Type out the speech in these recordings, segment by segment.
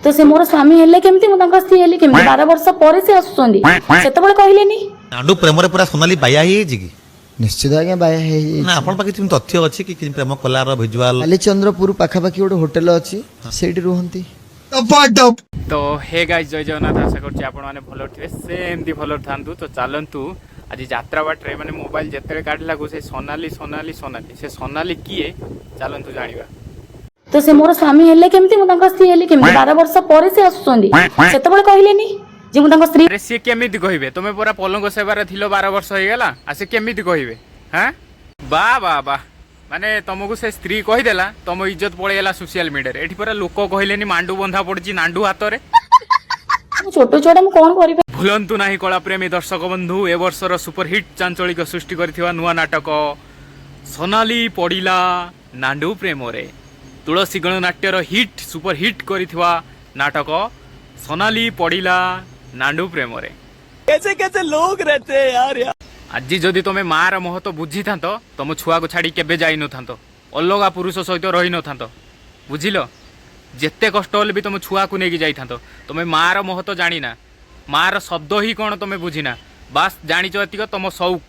ତ ସେ ମୋର ସ୍ୱାମୀ ହେଲେ କେମିତି, ମୁଁ ତାଙ୍କ ସ୍ତ୍ରୀ ହେଲି କେମିତି? 12 ବର୍ଷ ପରେ ସେ ଆସୁଛନ୍ତି, ସେତେବେଳେ କହିଲେନି। ନାଣ୍ଡୁ ପ୍ରେମରେ ପୁରା ସୋନାଲି ବାୟା ହେଇଯାଇଛି କି? ନିଶ୍ଚିତ ଆଜ୍ଞା, ବାୟା ହେଇଯାଇଛି। ନା, ଆପଣଙ୍କ ପାଖରେ କିଛି ତଥ୍ୟ ଅଛି କି, କିଛି ପ୍ରେମ କଲାର ଭିଜୁଆଲ? କାଲିଚନ୍ଦ୍ରପୁର ପାଖାପାଖି ଗୋଟେ ହୋଟେଲ ଅଛି, ସେଇଠି ରୁହନ୍ତି। ତ ହେ ଗାଇସ୍, ଜୟ ଜଗନ୍ନାଥ। ଆଶା କରୁଛି ଆପଣମାନେ ଭଲରେ ଥିବେ, ସେମିତି ଭଲରେ ଥାନ୍ତୁ। ତ ଚାଲନ୍ତୁ, ଆଜି ଯାତ୍ରା ବାଟରେ ମାନେ ମୋବାଇଲ ଯେତେବେଳେ କାଢ଼ିଲାକୁ ସେ ସୋନାଲି, ସୋନାଲି, ସୋନାଲି। ସେ ସୋନାଲି କିଏ, ଚାଲନ୍ତୁ ଜାଣିବା। ତ ସେ ମୋର ସ୍ୱାମୀ ହେଲେ କେମିତି, ମୁଁ ତାଙ୍କ ସ୍ତ୍ରୀ ହେଲି କେମିତି? 12 ବର୍ଷ ପରେ ସେ ଆସୁଛନ୍ତି, ସେତେବେଳେ କହିଲେନି ଯେ ମୁଁ ତାଙ୍କ ସ୍ତ୍ରୀ। ଆରେ, ସିଏ କେମିତି କହିବେ? ତମେ ପରା ପଲଙ୍କ ସେବାରେ ଥିଲ, 12 ବର୍ଷ ହେଇଗଲା, ଆଉ ସେ କେମିତି କହିବେ? ହାଁ, ବା ବା ବା, ମାନେ ତମକୁ ସେ ସ୍ତ୍ରୀ କହିଦେଲା, ତମ ଇଜ୍ଜତ ପଳେଇଗଲା ସୋସିଆଲ ମିଡିଆରେ। ଏଠି ପରା ଲୋକ କହିଲେନି ମାଣ୍ଡୁ ବନ୍ଧା ପଡିଛି ନାଣ୍ଡୁ ହାତରେ। ମୁଁ ଛୋଟ ଛୁଆଟା, ମୁଁ କଣ କରିପାରିବି? ଭୁଲନ୍ତୁ ନାହିଁ କଳାପ୍ରେମୀ ଦର୍ଶକ ବନ୍ଧୁ, ଏ ବର୍ଷର ସୁପରହିଟ୍ ଚାଞ୍ଚଳିକ ସୃଷ୍ଟି କରିଥିବା ନୂଆ ନାଟକ ସୋନାଲି ପଡ଼ିଲା ନାଣ୍ଡୁ ପ୍ରେମରେ। ତୁଳସୀ ଗଣନାଟ୍ୟର ହିଟ୍, ସୁପରହିଟ୍ କରିଥିବା ନାଟକ ସୋନାଲି ପଡ଼ିଲା ନାଣ୍ଡୁ ପ୍ରେମରେ। ଆଜି ଯଦି ତମେ ମାର ମହତ୍ଵ ବୁଝିଥାନ୍ତ, ତମ ଛୁଆକୁ ଛାଡ଼ି କେବେ ଯାଇନଥାନ୍ତ, ଅଲଗା ପୁରୁଷ ସହିତ ରହିନଥାନ୍ତ, ବୁଝିଲ? ଯେତେ କଷ୍ଟ ହେଲେ ବି ତମ ଛୁଆକୁ ନେଇକି ଯାଇଥାନ୍ତ। ତମେ ମାର ମହତ୍ଵ ଜାଣିନା, ମାର ଶବ୍ଦ ହିଁ କ'ଣ ତମେ ବୁଝିନା। ବାସ୍ ଜାଣିଛ ଏତିକ, ତମ ସଉକ,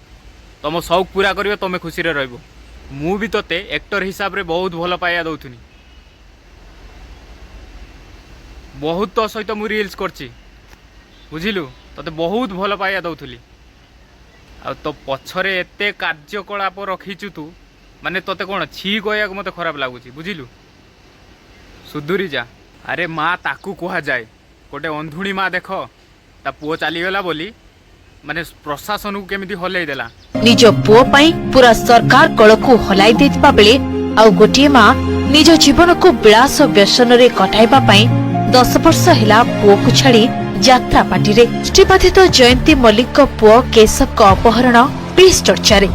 ତମ ସଉକ ପୁରା କରିବ, ତମେ ଖୁସିରେ ରହିବ। ମୁଁ ବି ତତେ ଆକ୍ଟର ହିସାବରେ ବହୁତ ଭଲ ପାଇବା ଦଉଥିନି, ବହୁତ ତୋ ସହିତ ମୁଁ ରିଲ୍ସ କରିଛି, ବୁଝିଲୁ? ତତେ ବହୁତ ଭଲ ପାଇବା ଦଉଥିଲି। ଆଉ ତୋ ପଛରେ ଏତେ କାର୍ଯ୍ୟକଳାପ ରଖିଛୁ ତୁ, ମାନେ ତତେ କ'ଣ ଛି କହିବାକୁ ମୋତେ ଖରାପ ଲାଗୁଛି, ବୁଝିଲୁ? ସୁଧୁରି ଯା। ଆରେ, ମା ତାକୁ କୁହାଯାଏ। ଗୋଟେ ଅନ୍ଧୁଣୀ ମା ଦେଖ, ତା ପୁଅ ଚାଲିଗଲା ବୋଲି ମାନେ ପ୍ରଶାସନକୁ କେମିତି ହଲେଇ ଦେଲା। ନିଜ ପୁଅ ପାଇଁ ପୁରା ସରକାର କଳକୁ ହଲାଇ ଦେଇଥିବା ବେଳେ ଆଉ ଗୋଟିଏ ମା ନିଜ ଜୀବନକୁ ବିଳାସ ବ୍ୟସନରେ କଟାଇବା ପାଇଁ 10 ବର୍ଷ ହେଲା ପୁଅକୁ ଛାଡି ଯାତ୍ରା ପାଟିରେ। ଦୃଷ୍ଟିବାଧିତ ଜୟନ୍ତୀ ମଲ୍ଲିକଙ୍କ ପୁଅ କେଶବଙ୍କ ଅପହରଣ ବେଶ୍ ଚର୍ଚ୍ଚାରେ।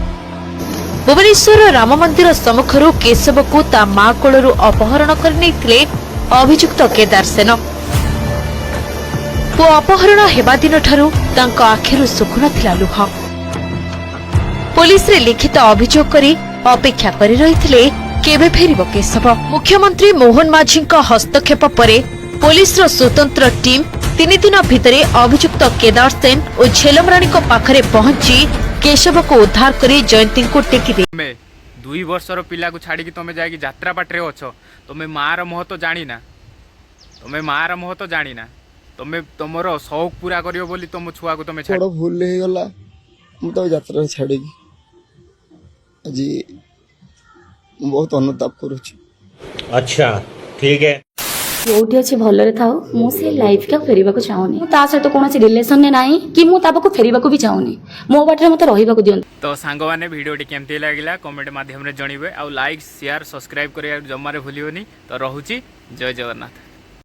ଭୁବନେଶ୍ୱରର ରାମ ମନ୍ଦିର ସମ୍ମୁଖରୁ କେଶବକୁ ତା ମା କୋଳରୁ ଅପହରଣ କରିନେଇଥିଲେ ଅଭିଯୁକ୍ତ କେଦାର ସେନ। ପୁଅ ଅପହରଣ ହେବା ଦିନଠାରୁ ତାଙ୍କ ଆଖିରୁ ଶୁଖୁନଥିଲା ଲୁହ। ପୋଲିସରେ ଲିଖିତ ଅଭିଯୋଗ କରି ଅପେକ୍ଷା କରି ରହିଥିଲେ, କେବେ ଫେରିବ କେଶବ। ମୁଖ୍ୟମନ୍ତ୍ରୀ ମୋହନ ମାଝୀଙ୍କ ହସ୍ତକ୍ଷେପ ପରେ ପୋଲିସର ସ୍ୱତନ୍ତ୍ର ଟିମ୍ 3 ଦିନ ଭିତରେ ଅଭିଯୁକ୍ତ କେଦାର ସେନ ଓ ଝେଲମରାଣୀଙ୍କ ପାଖରେ ପହଞ୍ଚି କେଶବକୁ ଉଦ୍ଧାର କରି ଜୟନ୍ତୀଙ୍କୁ ଟେକି ଦେଇ ତମେ 2 ବର୍ଷର ପିଲାକୁ ଛାଡ଼ିକି ତମେ ଯାଇକି ଯାତ୍ରା ପାଟିରେ ଅଛ। ତମେ ମାର ମହତ୍ଵ ଜାଣିନା, ତମେ ମାର ମହତ୍ଵ ଜାଣିନା। ତମେ ତମର ସଉକ ପୁରା କରିବ ବୋଲି ତମ ଛୁଆକୁ ତମେ ଛାଡ଼ି ବଡ଼ ଭୁଲ ହେଇଗଲା, ମୁଁ ତାକୁ ଯାତ୍ରାରେ ଛାଡ଼ିକି ଆଜି ମୁଁ ବହୁତ ଅନୁତାପ କରୁଛି। अच्छा, ठीक है। ଯୋଉଠି ଅଛି ଭଲରେ ଥାଉ। ମୁଁ ସେ ଲାଇଫ୍ ଆଉ ଫେରିବାକୁ ଚାହୁଁନି। ମୁଁ ତା ସହିତ କୌଣସି ରିଲେସନରେ ନାହିଁ କି ମୁଁ ତା ପାଖକୁ ଫେରିବାକୁ ବି ଚାହୁଁନି। ମୋ ବାଟରେ ମତେ ରହିବାକୁ ଦିଅନ୍ତୁ। ତ ସାଙ୍ଗମାନେ, ଭିଡ଼ିଓଟି କେମିତି ଲାଗିଲା କମେଣ୍ଟ ମାଧ୍ୟମରେ ଜଣାଇବେ ଆଉ ଲାଇକ୍, ସେୟାର, ସବସ୍କ୍ରାଇବ୍ କରିବାକୁ ଜମାରେ ଭୁଲିବନି। ତ ରହୁଛି, ଜୟ ଜଗନ୍ନାଥ।